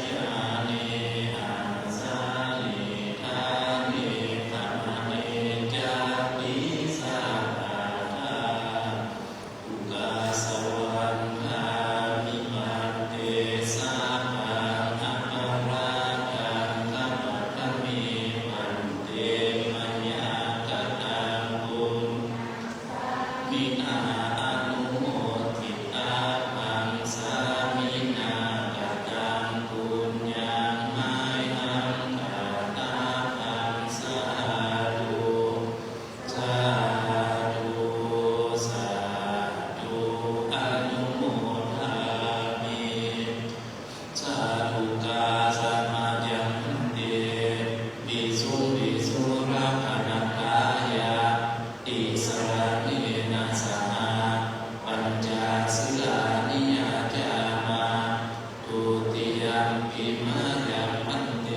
ยานิ อาสานิ ทานิ ขมณี จาติ สัพพะทา ทุกาสะวันทามิ ภันเต สัพพัง อัปปะราทัง ขมัตถะมิ ภันเต มะยາ กะตัง ปุญ สามินา ອະນຸໂມທິຕາພັງ ສາມິນາ ກະຕັງ ປຸນຍັງ ມະຍັງ ກະຕາພັງ ສາທຸ ສາທຸ ສາທຸ ອະນຸໂມທາມິ ສາທຸກາສະມາຍັງ ພັນເຕ ວິສຸງ ວິສຸງ ລັກຂະນະທາຍາ ຕິສະລະເນນະ ສະຫະ ປັນຈະສິລານິ ຍາຈາມະ ທຸຕິຍຳປິ ມະຍັງ ພັນເຕ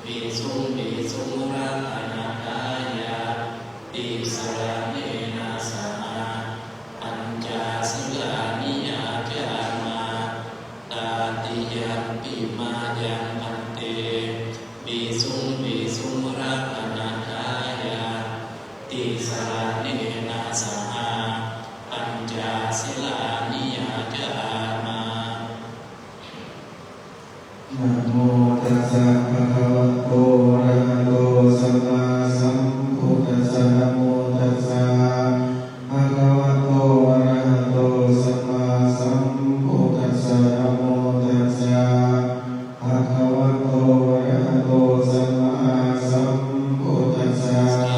ວິສຸງ ວິສຸງ ລັກຂະນະທາຍາ ຕິສະລະເນນະ ສະຫະ ປັນຈະສິລານິ ຍາຈາມະ ຕະຕິຍຳປິ ມະຍັງ ພັນເຕ ວິສຸງ ວິສຸງ ລັກຂະນະທາຍາ ຕິສະລະເນນະ ສະຫະ ປັນຈະສິລານິ ຍາຈາມະ ນະໂມຕັດສະ ພະຄະວະໂຕ ອະລະຫະໂຕ ສຳມາສຳພຸດທັດສະ ນະໂມຕັດສະ ພະຄະວະໂຕ ອະລະຫະໂຕ ສຳມາສຳພຸດທັດສະ ນະໂມຕັດສະ ພະຄະວະໂຕ ອະລະຫະໂຕ ສຳມາສຳພຸດທັດສະ ສາ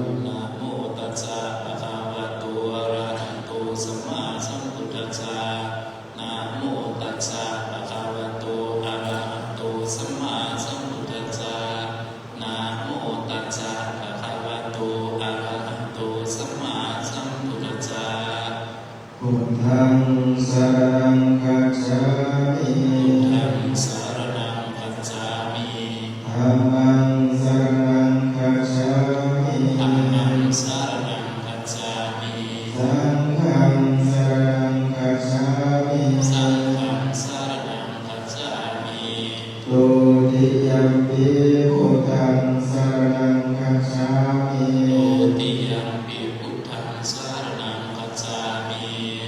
ທຸ ນະໂມຕັດສະ ພະຄະວະໂຕ ອະລະຫະໂຕ ສຳມາສຳພຸດທັດສະ ນະໂມຕັດສະ ພະຄະວະໂຕ ອະລະຫະໂຕ ສຳມາສຳພຸດທັດສະ ນະໂມຕັດສະ ພະຄະວະໂຕ ອະລະຫະໂຕ ສຳມາສຳພຸດທັດສະ ພຸດທັງ ສະຣະນັງ ຄັດສາມິ ພຸດທັງ ສະຣະນັງ ຄັດສາມິ ທຳມັງ ສະຣະນັງ ຄັດສາມິ ທຳມັງ ສະຣະນັງ ຄັດສາມິ ສັງຄັງ ສະຣະນັງ ຄັດສາມິ ສັງຄັງ ສະຣະນັງ ຄັດສາມິ ທຸຕິຍຳປິ ພຸດທັງ ສະຣະນັງ ຄັດສາມິ ທຸຕິຍຳປິ ພຸດທັງ ສະຣະນັງ ຄັດສາມິ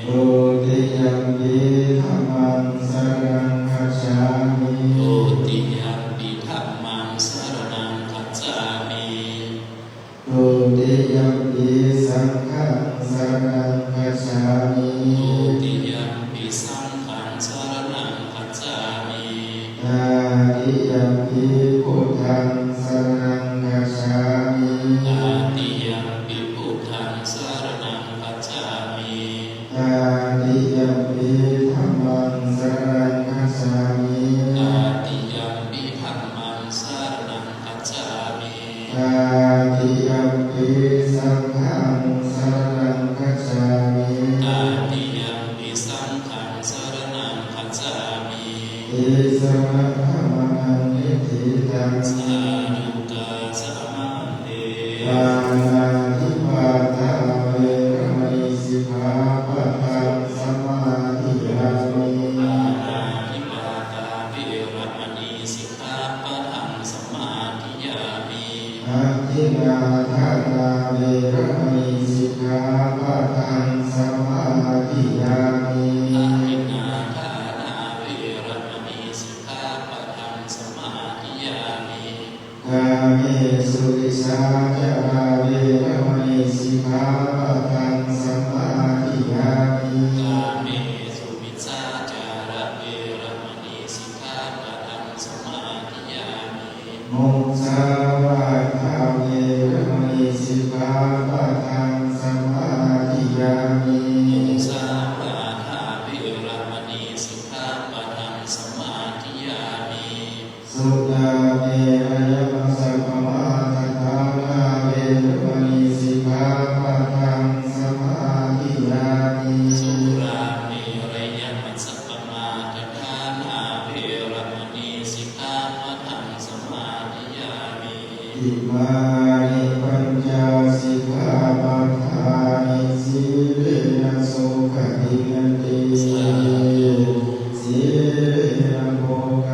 ທຸຕິຍຳປິ ທຳມັງ ສະຣະນັງ ຄັດສາມິ ທຸຕິຍຳປິ ທຳມັງ ສະຣະນັງ ຄັດສາມິ ທຸຕິຍຳປິ ສັງຄັງ ສະຣະນັງ ຄັດສາມິ ທຸຕິຍຳປິ ສັງຄັງ ສະຣະນັງ ຄັດສາມິ ຕະຕິຍຳປິ ພຸດທັງ ສະຣະນັງ ຄັດສາມິ ຕະຕິຍຳປິ ພຸດທັງ ສະຣະນັງ ຄັດສາມິ ຕະຕິຍຳປິ ທຳມັງ ສະຣະນັງ ຄັດສາມິ ຕະຕິຍຳປິ ທຳມັງ ສະຣະນັງ ຄັດສາມິ ຕະຕິຍຳປິ ສັງຄັງ ສະຣະນັງ ຄັດສາມິ ຕະຕິຍຳປິ ສັງຄັງ ສະຣະນັງ ຄັດສາມິ ຕິສະນະ ທຳມະນາ ນິດຖິຕັງ ສາທຸກາສະມາເດ ປານາຕິປາຕາ ເວລະມະນີ ສິກຂາປະທັງ ສະມາທິຍາມິ ປານາຕິປາຕາ ເວລະມະນີ ສິກຂາປະທັງ ສະມາທິຍາມິ ອະທິນນາທານາ ເວລະມະນີ ສິກຂາປະທັງ ສະມາທິຍາມິ ອະທິນນາທານາ ເວລະມະນີ ສິກຂາປະທັງ ສະມາທິຍາມິ ກາເມສຸມິດສາຈາລາ ເວລະມະນີ ສິກຂາປະທັງ ສະມາທິຍາມິ ກາເມສຸມິດສາຈາລາ ເວລະມະນີ ສິກຂາປະທັງ ສະມາທິຍາມິ ມຸສາວາທາ ເວລະມະນີ ສິກຂາປະທັງ ສະມາທິຍາມິ ມຸສາວາທາ ເວລະມະນີ ສິກຂາປະທັງ ສະມາທິຍາມິ ສຸລາເມລະຍະມັດຊະປະມາດຖະຖານາ ເວລະມະນີ ສິກຂາປະທັງ ສະມາທິຍາມິ ສຸລາເມລະຍະມັດຊະປະມາດຖະຖານາ ເວລະມະນີ ສິກຂາປະທັງ ສະມາທິຍາມິ ອິມານິປັນຈະສິກຂາປະທານິ ສີເລນະໂສກະວິນະຕິ ສາທຸ ສີເລນະໂພຄ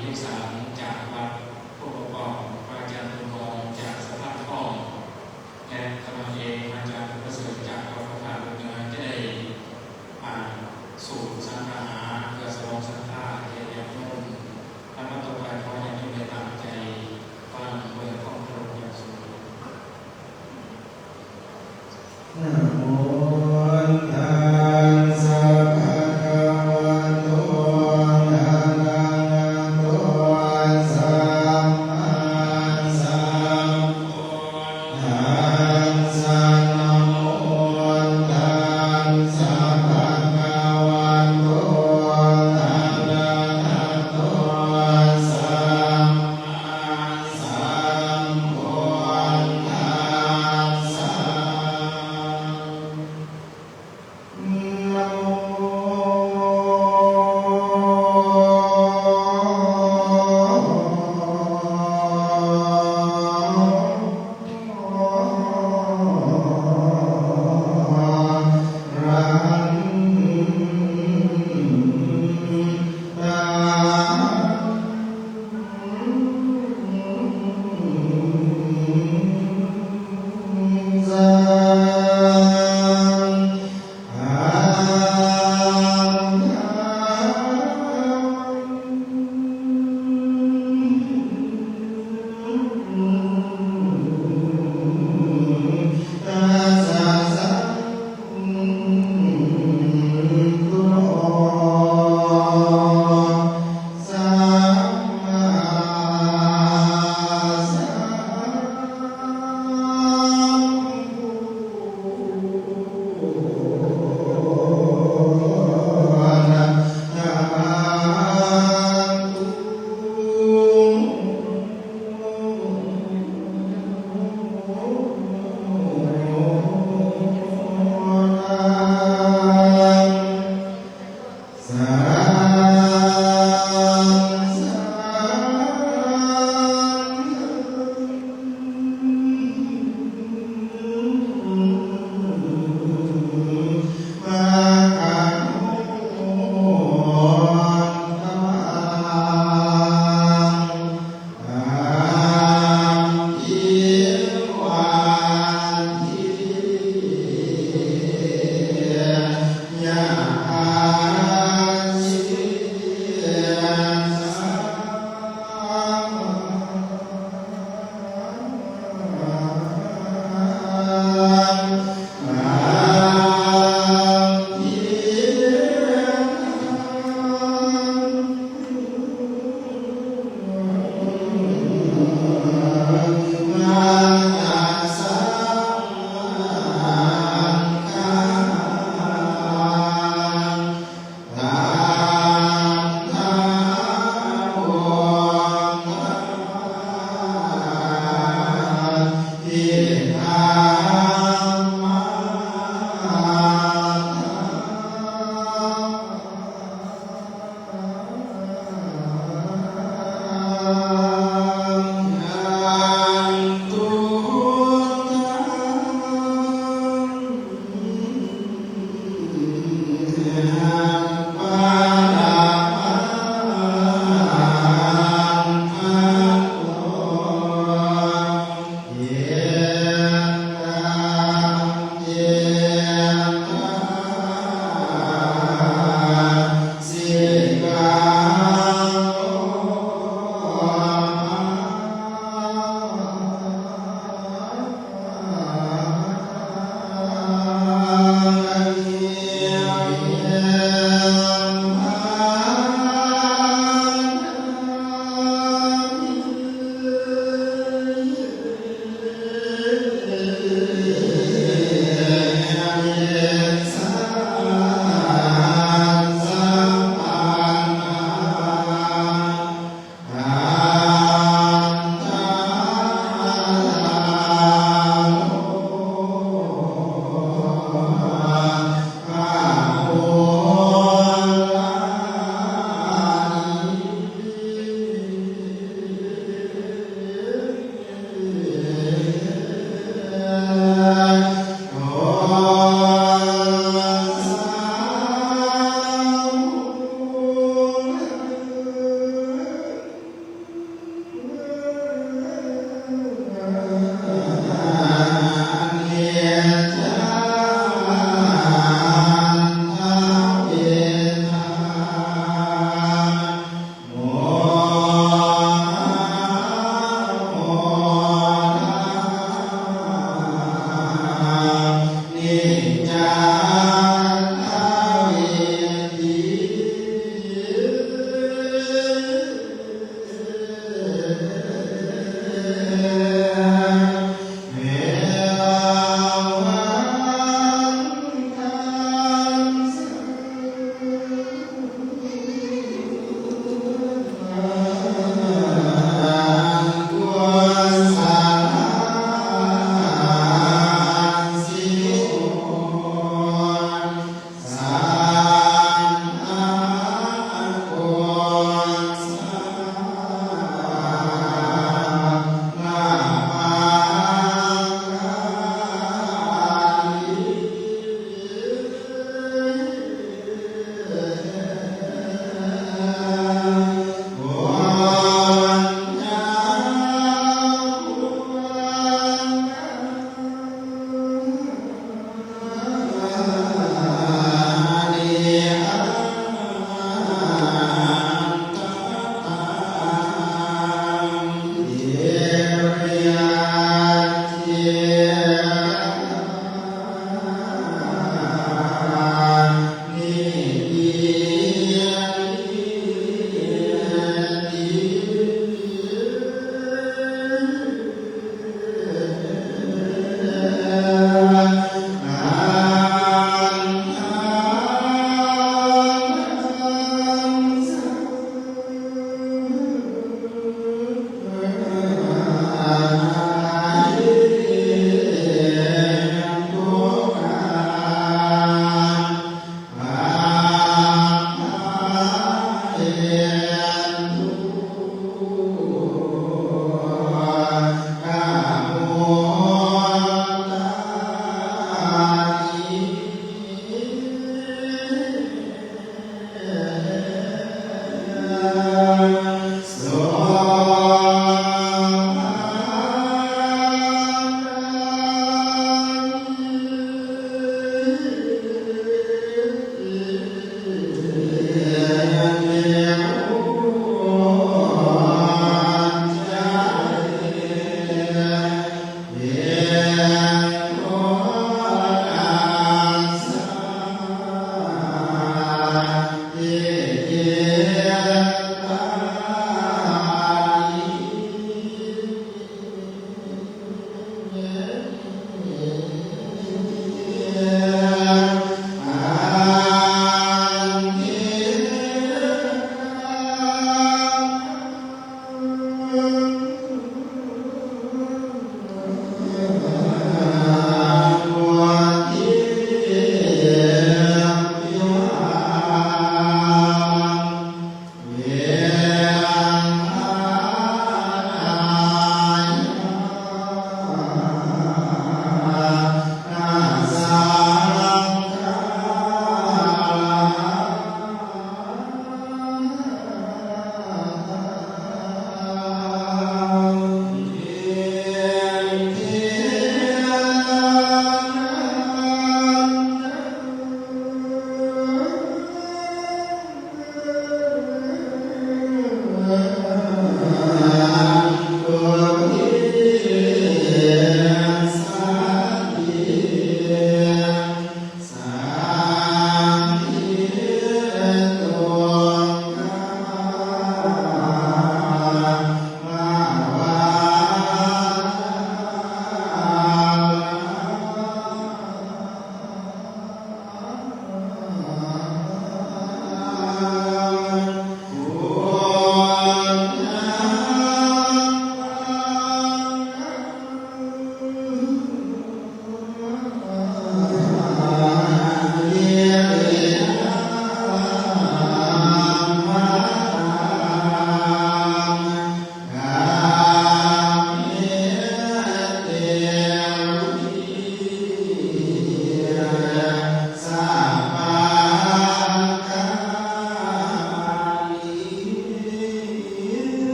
ເລກສາມຈາກວັດໂພກະປອງ, ພະອາຈານບຸນກອງຈາກສະພານທອງ ແລະ ຂ້າພະເຈົ້າເອງ ພະອາຈານປະເສີດຈາກວັດພະທາດບຸນເໜືອ ຈະໄດ້ອ່ານສູດສັງຄະຫາ ເພື່ອສະໜອງສັດທາແກ່ຍາດໂຍມ. ລຳດັບຕໍ່ໄປ ຂໍຍາດໂຍມໄດ້ຕັ້ງໃຈຟັງດ້ວຍຄວາມເຄົາລົບຢ່າງສູງ. ນະໂມຕັດສະ ພະຄະວະໂຕ ອະລະຫະໂຕ ສຳມາສຳພຸດທັດສະ ນະໂມຕັດສະ ພະຄະວະໂຕ ອະລະຫະໂຕ ສຳມາ ສຳພຸດທັດສະ.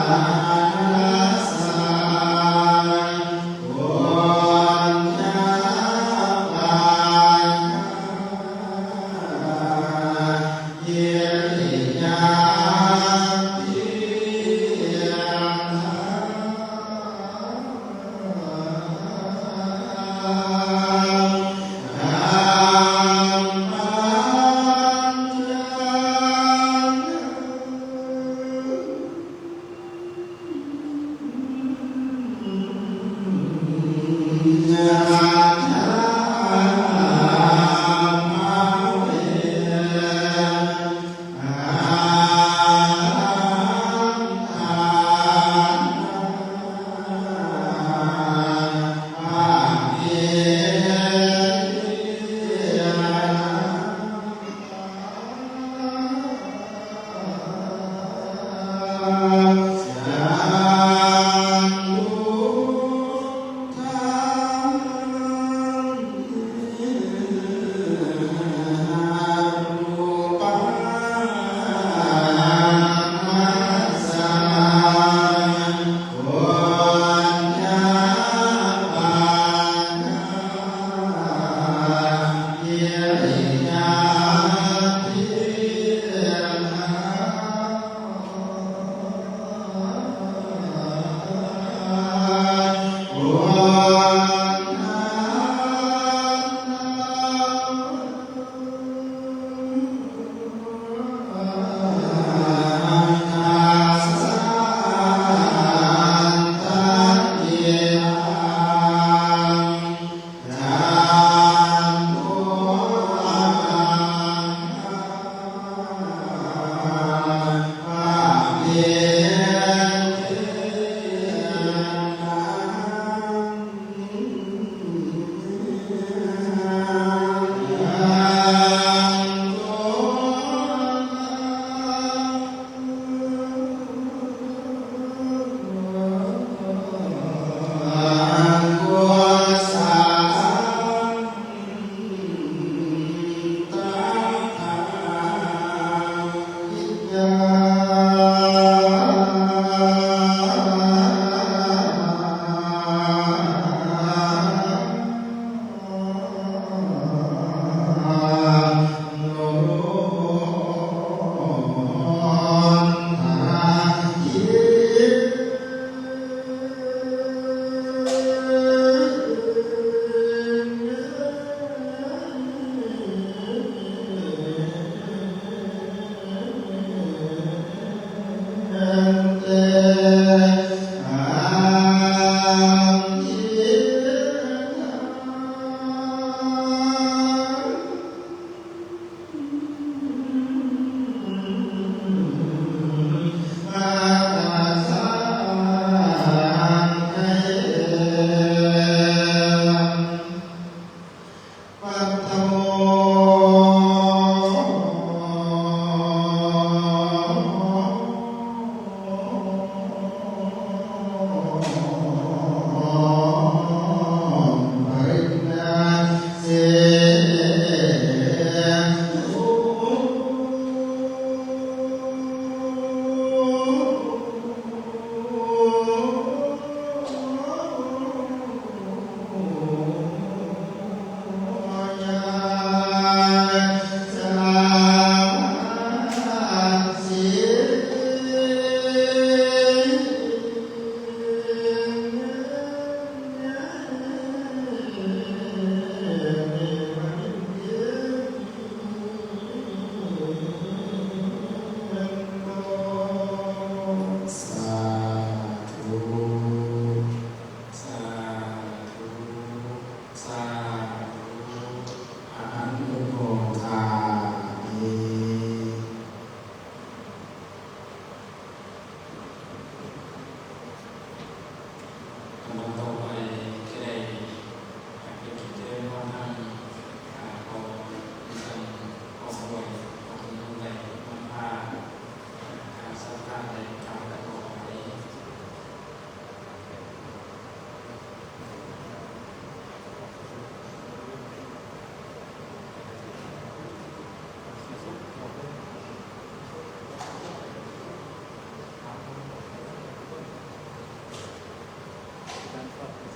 ທຳໂມ ອະຫັງ ຄາ ປະເພເທ ທຳ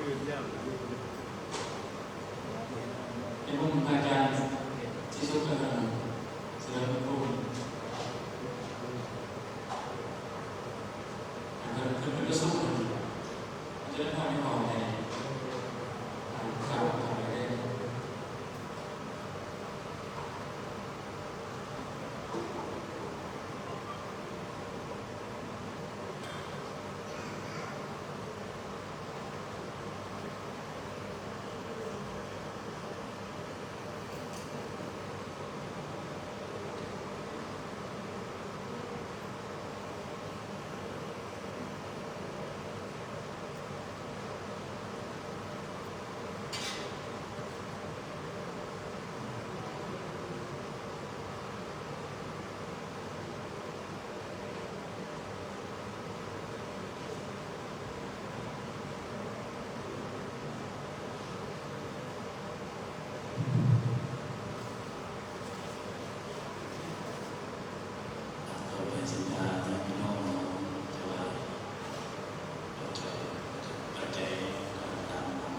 ນິມົນພະອາຈານ ສີສຸດ ເລີດສະເຫຼີມພົງ ເພິ່ນ ເພິ່ນ ເພິ່ນປະຊຸມກັນ ຈະໄດ້ພາໄປເວົ້າໃນ ອ່າ ຂ່າວ ຂ່າວໄດ້ເລີຍ. ຕໍ່ໄປຊິພາຍາດພີ່ນ້ອງເຮົາຖວາຍປັດໄຈ ປັດໄຈ ຕາມ ຕາມ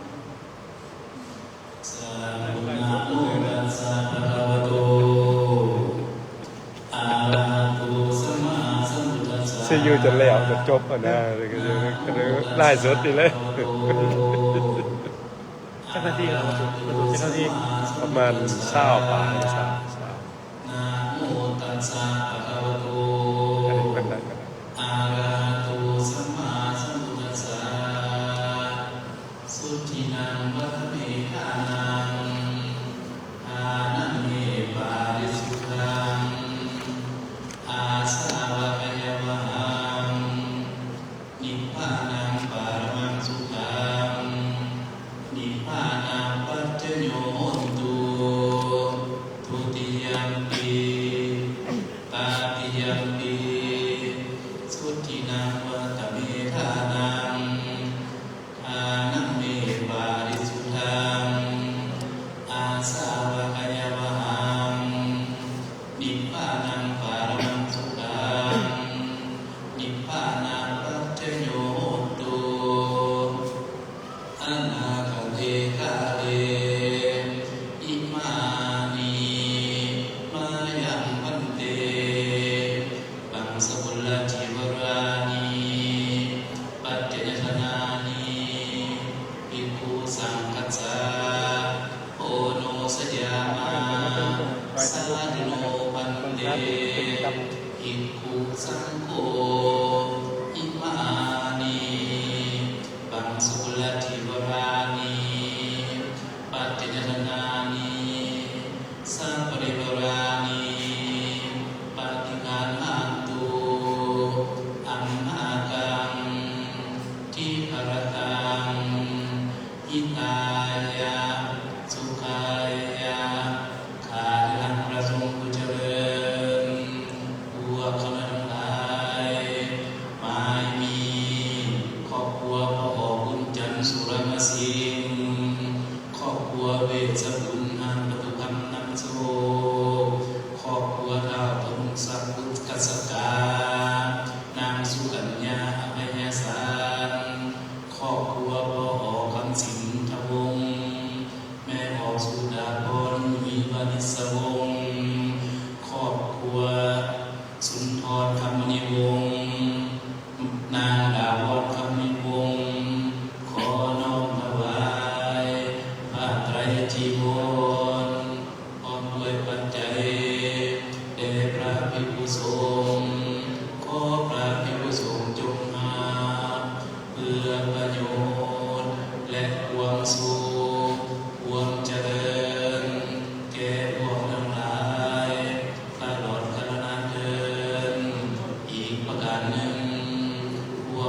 ສາທຸ ນະໂມຕັດສະ ພະຄະວະໂຕ ອະລະຫະໂຕ ສຳມາສຳພຸດທັດສະ ຊິຢູ່ຈົນແລ້ວຈົນຈົບຫັ້ນນະ ລາຍສົດນີ້ເລີຍ. ຈັກນາທີແລ້ວ? ປະມານຊາວປາຍ ຊາວ ຊາວ ນະໂມຕັດສະ ພະຄະວະໂຕ ອະລະຫະໂຕ ສຳມາສຳພຸດທັດສະ ສຸທິນັງ ວະທະເມ ທານັງ ທານັງ ເມ ປາລິສຸດທັງ ອາສະວະກະຍະວະຫັງ ນິບພານັງ ປະຣະມັງ ສຸຂັງ ນິບພານະປັດຈະໂຍ ໂຫນຕຸ ທຸຕິຍຳປິ ຕະຕິຍຳປິ ສຸທິນັງ ວະທະເມ ທານັງ ທານັງ ເມ ປາລິສຸດທັງ ອາສະວະກະຍະວະຫັງ ນິບພານັງ ປະຣະມັງ ສຸຂັງ ນິບພານະປັດຈະໂຍ ໂຫນຕຸ ອະນາຄະເຕ ກາເລ ອິມານິ ມາຍັງ ພັນເຕ ບັງສະກຸນລະຈີວະຣານິ ປັດຈະຍະຕະນານິ ພິກຂຸ ສັງຄັດສະ ໂອໂນຊະຍາມະ ສາທຸໂນ ພັນເຕ ພິກຂຸ ສັງໂຄ ອິມານິ ບັງສະກຸນລະຈີວະຣານິ ປັດຈະຍະຕະນານິ ສະປະລິວາຣານິ ປະຕິການຫັນຕຸ ອັມມະຫະກັງ ທິຄະຣະຕັງ ຫິຕາຍະ ສຸຂາຍະ ຂ້າແຕ່ທ່ານພະສົງຜູ້ຈະເລີນ ພວກຂ້ານ້ອຍທັງຫຼາຍ ໝາຍມີຄອບຄົວພໍ່ຫໍບຸນຈັນ ສຸລະມະສິງ ຄອບຄົວເວດສະບຸນ ຫານປະຕູຄຳ ນຳໂຊກ ຄອບຄົວທ້າວທະນຸສັກ ບຸດກັດສະກາ ນາງສຸກັນຍາ ອະໄພຍະສານ ຄອບຄົວພໍ່ຫໍຄຳສິງ ທະວົງ ແມ່ອອກ ສຸດາພອນ ຫິວະນິດສະວົງ ຄອບຄົວສຸນທອນ ຄຳມະນີວົງ ນາງດາວອນ ຄຳມີວົງ ຂໍນ້ອມຖວາຍຜ້າໄຕຈີວອນ ພ້ອມດ້ວຍປັດໄຈ ແດ່ພະພິກຂຸສົງ ຂໍພະພິກຂຸສົງຈົ່ງຮັບ ເພື່ອປະໂຫຍດ ແລະ ຄວາມສຸກ ຄວາມຈະເລີນ ແກ່ພວກທັງຫຼາຍ ຕະຫຼອດການນານເທີນ. ອີກປະການໜຶ່ງ, ພວກ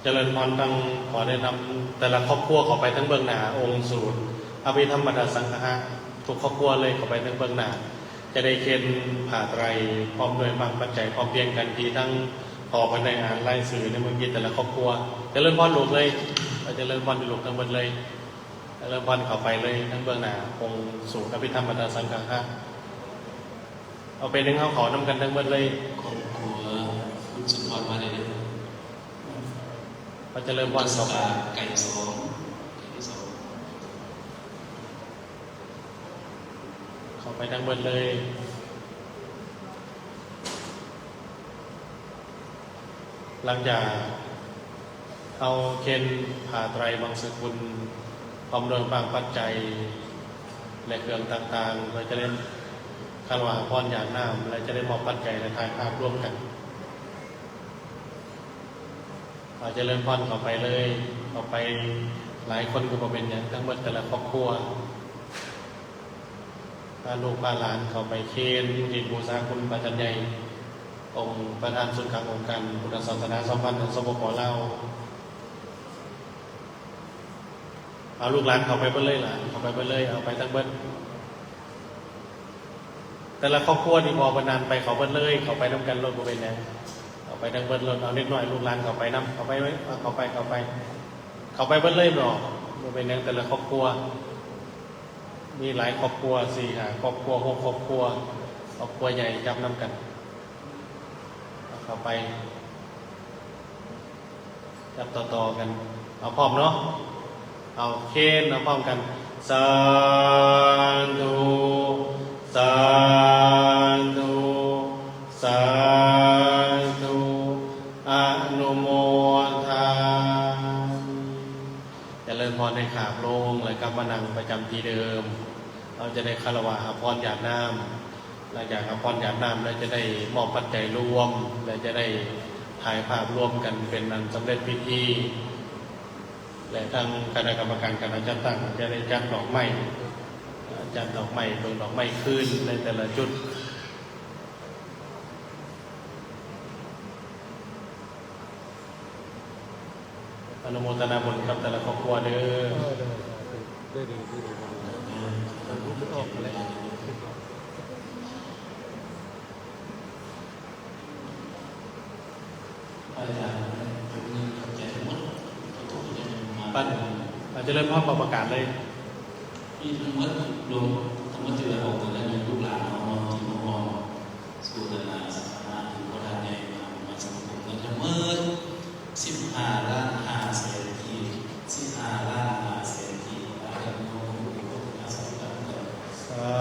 ຈະເລີນພອນ. ທັງຂໍແນະນຳແຕ່ລະຄອບຄົວເຂົ້າໄປທາງເບື້ອງໜ້າອົງສູດອະພິທຳບັນດາສັງຄະ ທຸກຄອບຄົວເລີຍເຂົ້າໄປທາງເບື້ອງໜ້າ ຈະໄດ້ເຂັນຜ້າໄຕຣພ້ອມດ້ວຍບາງປັດໄຈພ້ອມພຽງກັນ ທີ່ທັງພໍ່ເພິ່ນໄດ້ອ່ານລາຍຊື່ໃນມື້ກີ້ແຕ່ລະຄອບຄົວ. ຈະເລີນພອນລູກເລີຍ ຈະເລີນພອນລູກທັງໝົດເລີຍ ຈະເລີນພອນເຂົ້າໄປເລີຍທາງເບື້ອງໜ້າອົງສູດອະພິທຳບັນດາສັງຄະ ເອົາໄປໜຶ່ງເຮົາເຂົ້ານຳກັນທັງໝົດເລີຍ. ຄອບຄົວຄຸນສຸນທອນມາໄດ້ເດີ ເຮົາຈະເລີ່ມພອນເຂົ້າໄປ ໄກ່ສອງ ໄກ່ສອງ ເຂົ້າໄປທັງໝົດເລີຍ. ຫຼັງຈາກເຮົາເຂັນຜ້າໄຕຣບັງສະກຸນ ພ້ອມດ້ວຍບາງປັດໄຈ ແລະ ເຄື່ອງຕ່າງໆ ເພື່ອຈະໄດ້ຄາລະວະອາພອນຢາດນ້ຳ ແລະ ຈະໄດ້ມອບປັດໄຈ ແລະ ຖ່າຍພາບລວມກັນ. ເອົາ ຈະເລີນພອນເຂົ້າໄປເລີຍ ເຂົ້າໄປຫຼາຍຄົນກໍບໍ່ເປັນຫຍັງ ທັງໝົດແຕ່ລະຄອບຄົວ ພາລູກພາຫຼານເຂົ້າໄປເຂັນທີ່ບູຊາຄຸນພະອາຈານໃຫຍ່ ອົງປະທານສູນກາງອົງການພຸດທະສາສະໜາສຳພັນ ສປປ ລາວ. ເອົາລູກຫຼານເຂົ້າໄປເບິດເລີຍຫຼະ ເຂົ້າໄປເບິດເລີຍ ເອົາໄປທັງເບິດ ແຕ່ລະຄອບຄົວທີ່ພໍ່ເພິ່ນນຳໄປ ເຂົ້າເບິດເລີຍ ເຂົ້າໄປນຳກັນໂລດ ບໍ່ເປັນຫຍັງ ເຂົ້າໄປທັງເບິດໂລດ. ເອົາເດັກນ້ອຍລູກຫຼານເຂົ້າໄປນຳ ເຂົ້າໄປ ເຂົ້າໄປ ເຂົ້າໄປ ເຂົ້າໄປເບິດເລີຍເນາະ ບໍ່ເປັນຫຍັງ. ແຕ່ລະຄອບຄົວ ມີຫຼາຍຄອບຄົວ ສີ່ຫ້າຄອບຄົວ ຫົກຄອບຄົວ ຄອບຄົວໃຫຍ່ ຈັບນຳກັນ ເຂົ້າໄປ ຈັບຕໍ່ໆກັນ. ເອົາ ພ້ອມເນາະ ເອົາ ເຂັນ ເອົາ ພ້ອມກັນ ສາທຸ ສາທຸ ສາທຸ ອະນຸໂມທາມິ. ຈະເລີນພອນໃຫ້ຂາບລົງ ແລະ ກັບມານັ່ງປະຈຳທີ່ເດີມ. ເຮົາຈະໄດ້ຄາລະວະອາພອນຢາດນ້ຳ. ຫຼັງຈາກອາພອນຢາດນ້ຳແລ້ວ ຈະໄດ້ມອບປັດໄຈລວມ ແລະ ຈະໄດ້ຖ່າຍພາບລວມກັນເປັນອັນສຳເລັດພິທີ ແລະ ທາງຄະນະກຳມະການການຈັດຕັ້ງຈະໄດ້ຈັດດອກໄມ້ ຈັດດອກໄມ້ ເບິ່ງດອກໄມ້ຄືນໃນແຕ່ລະຈຸດ. ອະນຸໂມທະນາບຸນກັບແຕ່ລະຄອບຄົວເດີ. ເອີ ໂດຍ ສາທຸ ເດີ ເດີ ເດີ ເດີ ອອກມາແລ້ວ. ອາຈານ ເປັນເງິນຂອບໃຈທັງໝົດ ທຸກໆຄົນທີ່ມາ ປັນ ອາຈານເລີນພອນ ປະກາດເລີຍ. ມີທັງໝົດ ລວມທັງໝົດທີ່ວ່າອອກມາແລ້ວ ມີລູກຫຼານເຮົາເນາະ ທີ່ມາຮ່ວມ ສູນທະນາສາທາລະນະ ທີ່ພໍ່ທ່ານໃຫຍ່ມາ ມາສົມທົບກັນທັງໝົດ ສິບຫ້າລ້ານຫ້າແສນກີບ ສິບຫ້າລ້ານຫ້າແສນກີບ. ສາ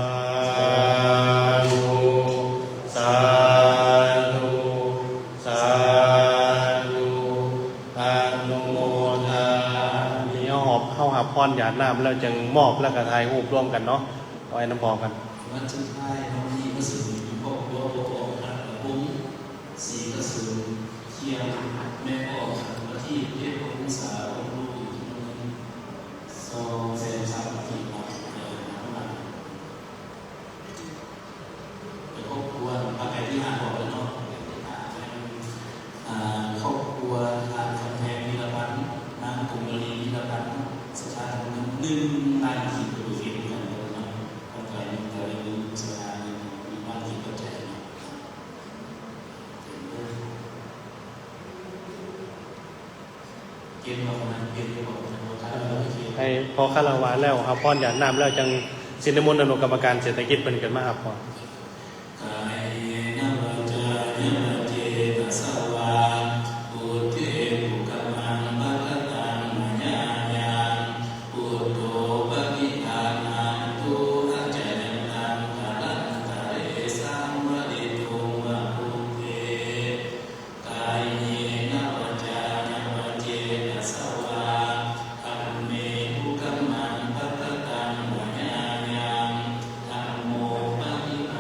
ທຸ ສາທຸ ສາທຸ ອະນຸໂມທາມິ. ເຮົາຮັບ ເຮົາຮັບພອນຢາດນ້ຳແລ້ວ ຈຶ່ງມອບ ແລ້ວກໍຖ່າຍຮູບລວມກັນເນາະ. ເອົາໄວ້ນຳພ້ອມກັນ. ວັນສຸດທ້າຍເນາະ ມີພະສົງຢູ່ຄອບຄົວພໍ່ອອກຮັກ ລະພົງ ສີກະສຸນ ຄຽງ ແມ່ອອກ ວັນທີ ເຈັດອົງສາ ອອກລູກອີກຈຳນວນສອງແສນສາມພັນກີບເນາະ. ເປັນຄອບຄົວ ພາໄປທີ່ຫ້າອອກເລີຍເນາະ. ອ່າ ຄອບຄົວທ່ານຄຳແພງ ວິລະພັນ ນາງກົມມະລີ ວິລະພັນ ສະຖານະເງິນໜຶ່ງລ້ານກີບ ກໍບໍ່ເຫັນກັນເນາະ. ທາງການເງິນການເງິນສະຖານະເງິນ ມີບ້ານທີ່ເຂົ້າໃຈເນາະ. ໃຫ້ພໍຄາລະວະແລ້ວ ຮັບພອນຢາດນ້ຳແລ້ວ ຈັ່ງຊິນິມົນອະນຸກຳມະການເສດຖະກິດເພິ່ນຂຶ້ນມາຮັບພອນ. ກາເຍນະວາຈາຍະວະເຈຕະສະວາ ພຸດເທ ຄຸກຄະມັງ ປັກກະຕັງ ມະຍາຍັງ ພຸດໂທ ປະຕິພານທັງ ທຸ ອາຈະຍັນຕັງ ກາລັນຕະເລ ສັງວະລິຕຸງ ວະ ພຸດເທ ກາເຍນະວາຈາຍະວະເຈຕະສະວາ ທຳເມ ຄຸກຄະມັງ ປັກກະຕັງ ມະຍາຍັງ ທຳໂມ ປະຕິພ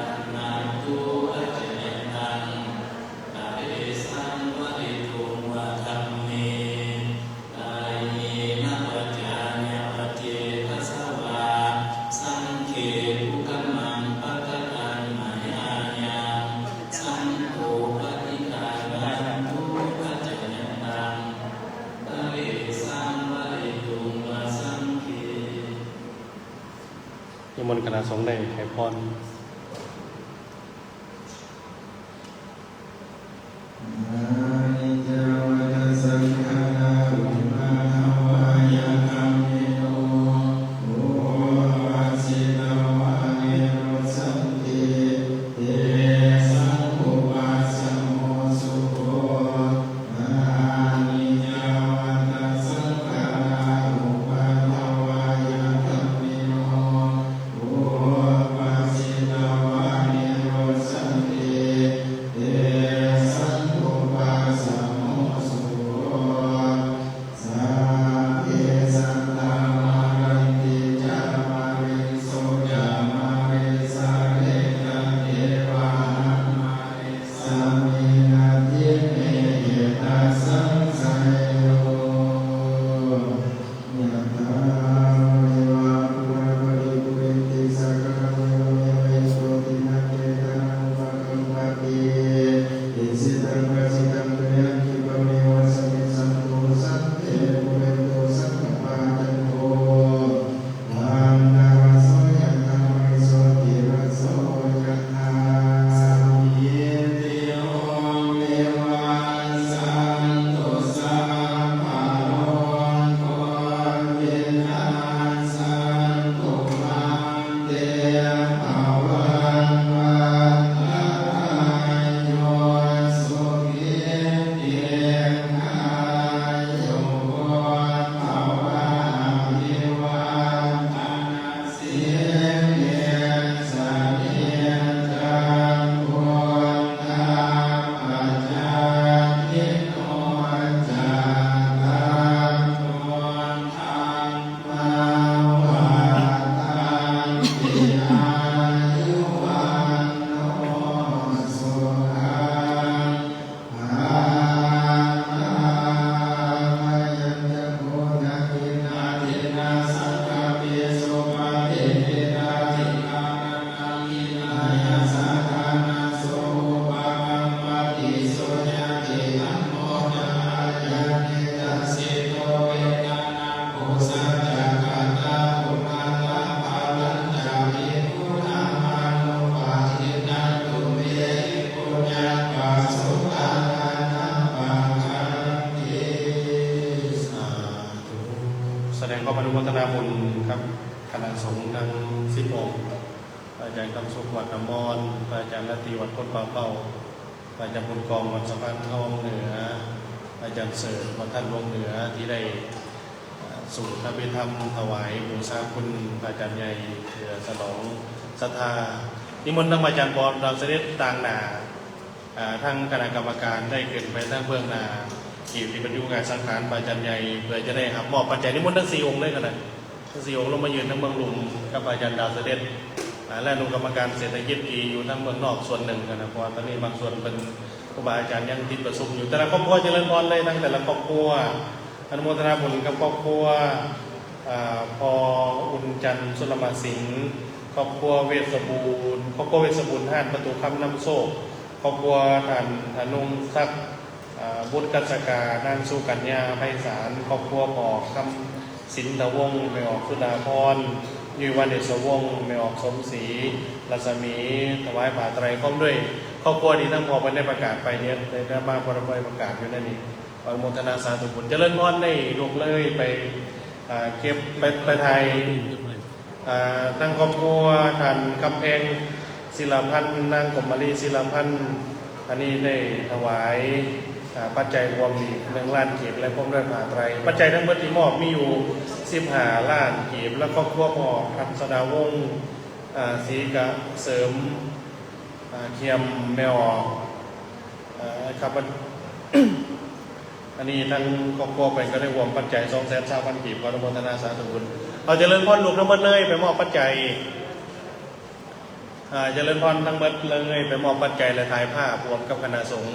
ນິມົນຄະນະສົງໄດ້ໃຫ້ພອນ. ສະແດງຄວາມອະນຸໂມທະນາບຸນກັບຄະນະສົງທັງສິບອົງ, ພະອາຈານຄຳສຸກ ວັດນ້ຳມອນ, ພະອາຈານລາຕີ ວັດໂພນປ່າເປົ້າ, ພະອາຈານບຸນກອງ ວັດສະພານທອງເໜືອ, ພະອາຈານເສີດ ວັດທາດຫຼວງເໜືອ ທີ່ໄດ້ ເອີ່ ສູດອະພິທຳຖວາຍບູຊາຄຸນພະອາຈານໃຫຍ່ ເພື່ອສະໜອງສັດທາ. ນິມົນທັງພະອາຈານປອບດາວສະເດັດຕາງໜ້າ ເອີ່ ທັງຄະນະກຳມະການໄດ້ຂຶ້ນໄປທາງເບື້ອງໜ້າ ທີ່ປະຕິບັດຢູ່ກາຍສັງຂານພະອາຈານໃຫຍ່ ເພື່ອຈະໄດ້ຮັບມອບປັດໄຈ. ນິມົນທັງສີ່ອົງເລີຍກໍໄດ້. ທັງສີ່ອົງລົງມາຢືນທາງເບື້ອງລຸ່ມກັບອາຈານດາວສະເດັດ ອາ ແລະ ອະນຸກຳມະການເສດຖະກິດທີ່ຢູ່ທາງເບື້ອງນອກສ່ວນໜຶ່ງຫັ້ນນະ, ເພາະວ່າຕອນນີ້ບາງສ່ວນເພິ່ນ ຄູບາອາຈານຍັງຕິດປະຊຸມຢູ່. ແຕ່ລະຄອບຄົວຈະເລີນພອນເລີຍ, ທັງແຕ່ລະຄອບຄົວ. ອະນຸໂມທະນາບຸນກັບຄອບຄົວ ອາ ພໍ່ອຸ່ນຈັນ ສຸລະມະສິງ, ຄອບຄົວເວດສະບູນ, ຄອບຄົວເວດສະບູນ ຮ້ານປະຕູຄຳນຳໂຊກ, ຄອບຄົວທ່ານທະນົງສັກ ອາ ບຸດກັດສະກາ, ນາງສຸກັນຍາ ໄພສານ, ຄອບຄົວພໍ່ອອກ ຄຳສິນທະວົງ, ແມ່ອອກ ສຸດາພອນ, ຢູ່ວັນເດຊະວົງ, ແມ່ອອກ ສົມສີ ລັດສະໝີ, ຖວາຍຜ້າໄຕຣ ພ້ອມດ້ວຍຄອບຄົວທີ່ທັງພໍ່ເພິ່ນໄດ້ປະກາດໄປນີ້, ໄດ້ມາບໍ່ໄດ້ປະກາດຢູ່ໃນນີ້. ອະນຸໂມທະນາສາທຸບຸນ. ຈະເລີນພອນໃຫ້ລູກເລີຍໄປ ອາ ເກັບ ໄປ ໄປຖ່າຍ ອ່າ ທັງຄອບຄົວທ່ານຄຳແພງ ສິລະພັນ, ນາງກົມມາລີ ສິລະພັນ, ອັນນີ້ໄດ້ຖວາຍ ອ່າ ປັດໄຈຮວມອີກໜຶ່ງລ້ານກີບ ແລະ ພ້ອມດ້ວຍຜ້າໄຕຣ. ປັດໄຈທັງໝົດທີ່ມອບມີຢູ່ສິບຫ້າລ້ານກີບ ແລະ ຄອບຄົວພໍ່ທ່ານສະດາວົງ ອ່າ ສີກະເສີມ ອ່າ ຄຽມ ແມ່ອອກ ເອີ ຄັບ ອັນນີ້ທາງຄອບຄົວເພິ່ນກໍໄດ້ຮວມປັດໄຈ ສອງແສນຊາວພັນກີບ ຂໍອະນຸໂມທະນາສາທຸບຸນ. ເອົາ ຈະເລີນພອນ ລູກທັງໝົດເລີຍໄປມອບປັດໄຈ. ເອີ ຈະເລີນພອນທັງໝົດເລີຍໄປມອບປັດໄຈ ແລະ ຖ່າຍພາບຮ່ວມກັບຄະນະສົງ.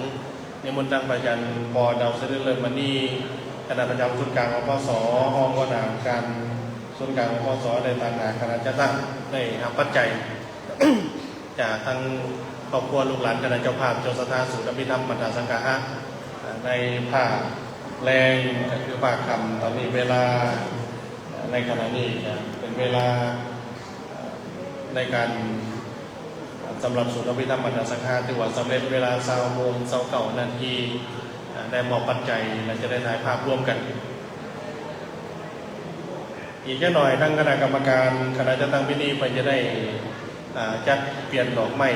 ນິມົນທັງພະອາຈານ ປໍ ດາວສະເດັດ ເລີດມະນີ, ຄະນະປະຈຳສູນກາງ ອພສ, ຮອງຫົວໜ້າອົງການສູນກາງ ອພສ ໄດ້ຕາງໜ້າຄະນະຈັດຕັ້ງ ໄດ້ຮັບປັດໄຈ ຈາກທັງຄອບຄົວລູກຫຼານຄະນະເຈົ້າພາບ ເຈົ້າສັດທາສູດອະພິທຳບັນດາສັງຄະະ ໃນພາກແລງ ກໍຄືພາກຄ່ຳ. ຕອນນີ້ເວລາ ໃນຂະນະນີ້ກໍເປັນເວລາ ໃນການ ສຳລັບສູດອະພິທຳບັນດາສັງຄະ ຖືວ່າສຳເລັດເວລາຊາວໂມງຊາວເກົ້ານາທີ ໄດ້ມອບປັດໄຈ ແລະ ຈະໄດ້ຖ່າຍພາບລວມກັນ. ອີກຈັກໜ່ອຍ ທາງຄະນະກຳມະການ ຄະນະຈັດຕັ້ງພິທີ ເພິ່ນຈະໄດ້ ອາ ຈັດປ່ຽນດອກໄມ້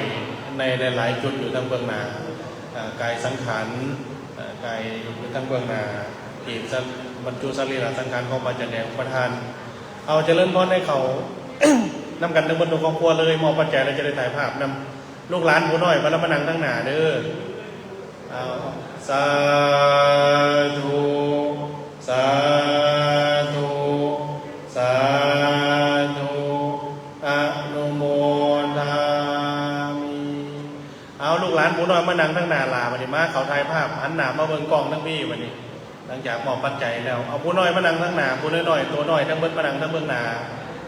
ໃນຫຼາຍໆຈຸດຢູ່ທາງເບື້ອງໜ້າ ອາ ກາຍສັງຂານ ອາ ກາຍຢູ່ທາງເບື້ອງໜ້າ ທີ່ ສະ ບັນຈຸສະລີລະສັງຂານຂອງພະອາຈານແດງປະທານ. ເອົາ ຈະເລີນພອນໃຫ້ເຂົ້ານຳກັນທັງເບິດທຸກຄອບຄົວເລີຍ ມອບປັດໄຈແລ້ວຈະໄດ້ຖ່າຍພາບນຳ. ລູກຫຼານຜູ້ນ້ອຍມາ ມານັ່ງທາງໜ້າເດີ. ເອົາ ສາທຸ ສາທຸ ສາທຸ ອະນຸໂມທາມິ. ເອົາ ລູກຫຼານຜູ້ນ້ອຍມານັ່ງທາງໜ້າຫຼ້າບາດນີ້ ມາເຂົ້າຖ່າຍພາບ ຫັນໜ້າມາເບິ່ງກ້ອງທາງພີ້ບາດນີ້. ຫຼັງຈາກມອບປັດໄຈແລ້ວ ເອົາຜູ້ນ້ອຍມານັ່ງທາງໜ້າ ຜູ້ນ້ອຍໆ ໂຕນ້ອຍທັງເບິດມານັ່ງທາງເບື້ອງໜ້າ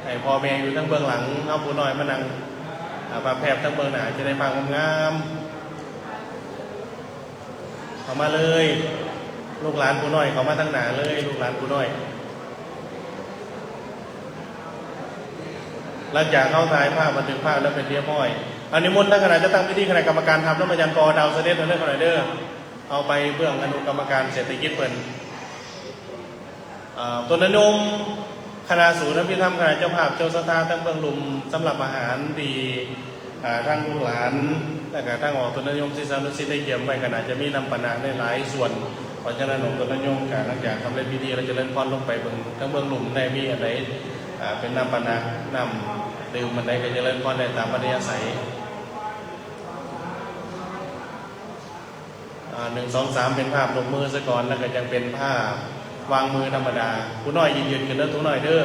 ໃຫ້ພໍ່ແມ່ຢູ່ທາງເບື້ອງຫຼັງ. ເອົາຜູ້ນ້ອຍມານັ່ງ ອາ ປາແພບທາງເບື້ອງໜ້າ ຈະໄດ້ພາບງາມໆ. ເຂົ້າມາເລີຍ ລູກຫຼານຜູ້ນ້ອຍ ເຂົ້າມາທາງໜ້າເລີຍ ລູກຫຼານຜູ້ນ້ອຍ. ຫຼັງຈາກເຮົາຖ່າຍພາບ ບັນທຶກພາບແລ້ວເປັນຮຽບຮ້ອຍ ອາ ນິມົນທາງຄະນະຈັດຕັ້ງພິທີ ຄະນະກຳມະການ ທຳນຳອາຈານ ກ ດາວສະເດັດ ເດີ ເຮົາໄປເບື້ອງອະນຸກຳມະການເສດຖະກິດເພິ່ນ. ອາ ຕົນນະຍົມ ຄະນະສູດອະພິທຳ ຄະນະເຈົ້າພາບເຈົ້າສັດທາ ທັງເບື້ອງລຸ່ມ ສຳລັບອາຫານທີ່ ອາ ທາງລູກຫຼານ ແລະກະທາງອອກຕົນນະຍົມ ສິດສານຸສິດໄດ້ກຽມໄວ້ ກະໜ້າຈະມີນ້ຳປານະໃນຫຼາຍສ່ວນ. ເພາະສະນັ້ນ ອອກຕົນນະຍົມກະຫຼັງຈາກສຳເລັດພິທີແລ້ວ ຈະເລີນພອນລົງໄປເບິ່ງ ທາງເບື້ອງລຸ່ມໄດ້ມີອັນໃດ ອາ ເປັນນ້ຳປານະ ນ້ຳດື່ມອັນໃດ ກະຈະເລີນພອນໄດ້ຕາມອັດທະຍາໄສ. ອາ ໜຶ່ງ ສອງ ສາມ ເປັນພາບຍົກມືຊະກ່ອນ ແລ້ວກະຈັ່ງເປັນພາບວາງມືທຳມະດາ. ຜູ້ນ້ອຍຢືນໆຂຶ້ນເດີ ຜູ້ນ້ອຍເດີ.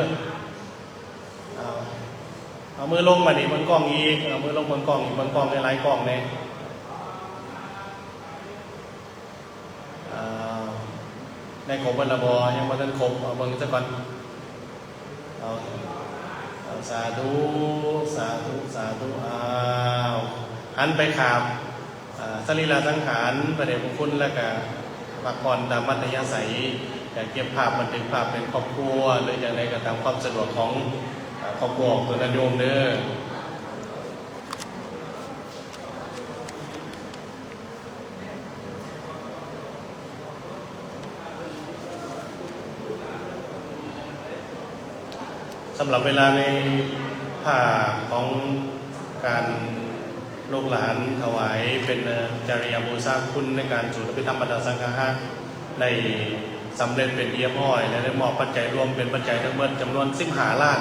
ເອົາ ເອົາມືລົງບາດນີ້ ເບິ່ງກ້ອງອີກ ເອົາມືລົງເບິ່ງກ້ອງອີກ ເບິ່ງກ້ອງຫຼາຍໆກ້ອງແດ່. ເອົາ ໄດ້ຄົບເບິດແລ້ວບໍ່? ຍັງບໍ່ທັນຄົບ ເອົາເບິ່ງຊະກ່ອນ. ເອົາ ເອົາ ສາທຸ ສາທຸ ສາທຸ. ອ້າວ ຫັນໄປຂາບ ອາ ສະລີລະສັງຂານພະເດດພະຄຸນ ແລ້ວກະພັກຜ່ອນຕາມອັດທະຍາໄສ ກະເກັບພາບບັນທຶກພາບເປັນຄອບຄົວ ຫຼືຈັ່ງໃດກະຕາມຄວາມສະດວກຂອງ ອາ ຄອບຄົວຂອງຕົນນະໂຍມເດີ. ສຳລັບເວລາໃນພາບຂອງການລູກຫຼານຖວາຍເປັນ ເອີ ຈະລິຍະບູຊາຄຸນໃນການສູດອະພິທຳບັນດາສັງຄະະ ໄດ້ສຳເລັດເປັນທີ່ຮຽບຮ້ອຍ ແລະ ໄດ້ມອບປັດໄຈລວມເປັນປັດໄຈທັງເບິດຈຳນວນສິບຫ້າລ້ານ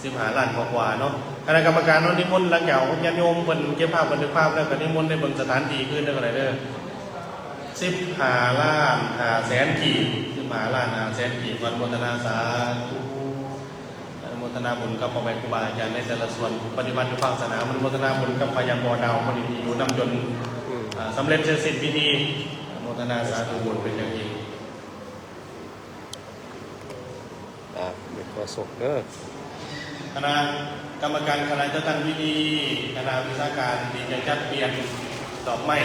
ສິບຫ້າລ້ານກວ່າໆເນາະ. ຄະນະກຳມະການເຮົານິມົນ ຫຼັງຈາກຍາດໂຍມເພິ່ນເກັບພາບບັນທຶກພາບແລ້ວ ກະນິມົນໄດ້ເບິ່ງສະຖານທີ່ຄືນເດີກະໄດ້ເດີ. ສິບຫ້າລ້ານຫ້າແສນກີບ ສິບຫ້າລ້ານຫ້າແສນກີບ. ອະນຸໂມທະນາສາທຸ ອະນຸໂມທະນາບຸນກັບພໍ່ແມ່ຄູບາອາຈານໃນແຕ່ລະສ່ວນ ປະຕິບັດຢູ່ພາກສະໜາມ. ອະນຸໂມທະນາບຸນກັບພະຍາ ກ ດາວ ຜູ້ທີ່ຢູ່ນຳຈົນ ອາ ສຳເລັດເສັດສິ້ນພິທີ. ອະນຸໂມທະນາສາທຸບຸນເປັນຢ່າງຍິ່ງ. ອ່າ ຂໍໂຊກເດີ. ຄະນະກຳມະການຄະນະຈັດຕັ້ງພິທີ ຄະນະວິຊາການທີ່ຈະຈັດປ່ຽນດອກໄມ້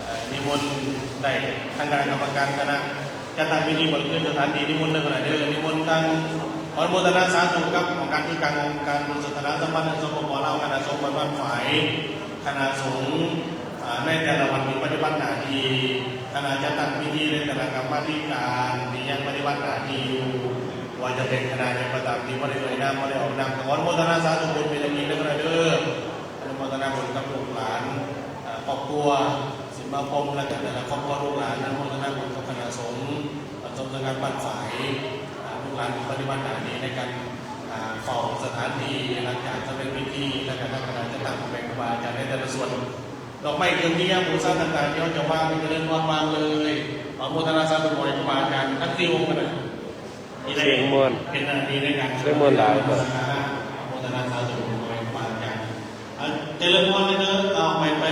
ເອີ ນິມົນໄດ້ ທາງຄະນະກຳມະການຄະນະຈັດຕັ້ງພິທີ ບໍລິເວນສະຖານທີ່ນິມົນເດີ ເດີ. ນິມົນທາງ ຂໍອະນຸໂມທະນາສາທຸກັບອົງການທີ່ການ ອົງການບຸນສາທາລະນະສຳພັນ ສປປ ລາວ ຄະນະສົງฆ์ວັດບ້ານຝາຍ ຄະນະສົງ ອາ ໃນແຕ່ລະວັນທີ່ປະຕິບັດໜ້າທີ່, ຄະນະຈັດຕັ້ງພິທີ ແລະ ຄະນະກຳມາທິການທີ່ຍັງປະຕິບັດໜ້າທີ່ຢູ່, ບໍ່ວ່າຈະເປັນຄະນະໃດກໍຕາມທີ່ບໍ່ໄດ້ເອີ່ຍນາມ, ບໍ່ໄດ້ອອກນາມ, ຂໍອະນຸໂມທະນາສາທຸບຸນເປັນຢ່າງຍິ່ງເດີ ເດີ. ອະນຸໂມທະນາບຸນກັບລູກຫຼານ, ອາ, ຄອບຄົວສິມມາຄົມ ແລະ ກະແຕ່ລະຄອບຄົວລູກຫຼານ, ອະນຸໂມທະນາບຸນກັບຄະນະສົງ, ອາ, ສົງສະຫວັດບ້ານຝາຍ, ອາ, ລູກຫຼານທີ່ປະຕິບັດໜ້າທີ່ໃນການ ອ່າ ເຝົ້າສະຖານທີ່ ຫຼັງຈາກສຳເລັດພິທີ ແລ້ວກະທາງຄະນະຈັດຕັ້ງຂອງແມ່ຄູບາອາຈານໃນແຕ່ລະສ່ວນ ດອກໄມ້ເຄື່ອງເຫຍບູຊາຕ່າງໆ ທີ່ເຮົາຈະວາງ ຈະເລີນພອນວາງເລີຍ. ອະນຸໂມທະນາສາທຸ ຂໍໃຫ້ຄູບາອາຈານທັງສີ່ອົງນັ້ນນະ ທີ່ໄດ້ ສຽງມ່ວນ ເປັນໜ້າທີ່ໃນການ ສຽງມ່ວນຫຼາຍ ອະນຸໂມທະນາສາທຸ ຂໍໃຫ້ຄູບາອາຈານ ອ່າ ຈະເລີນພອນເດີ. ເອົາ ໄປ ໄປ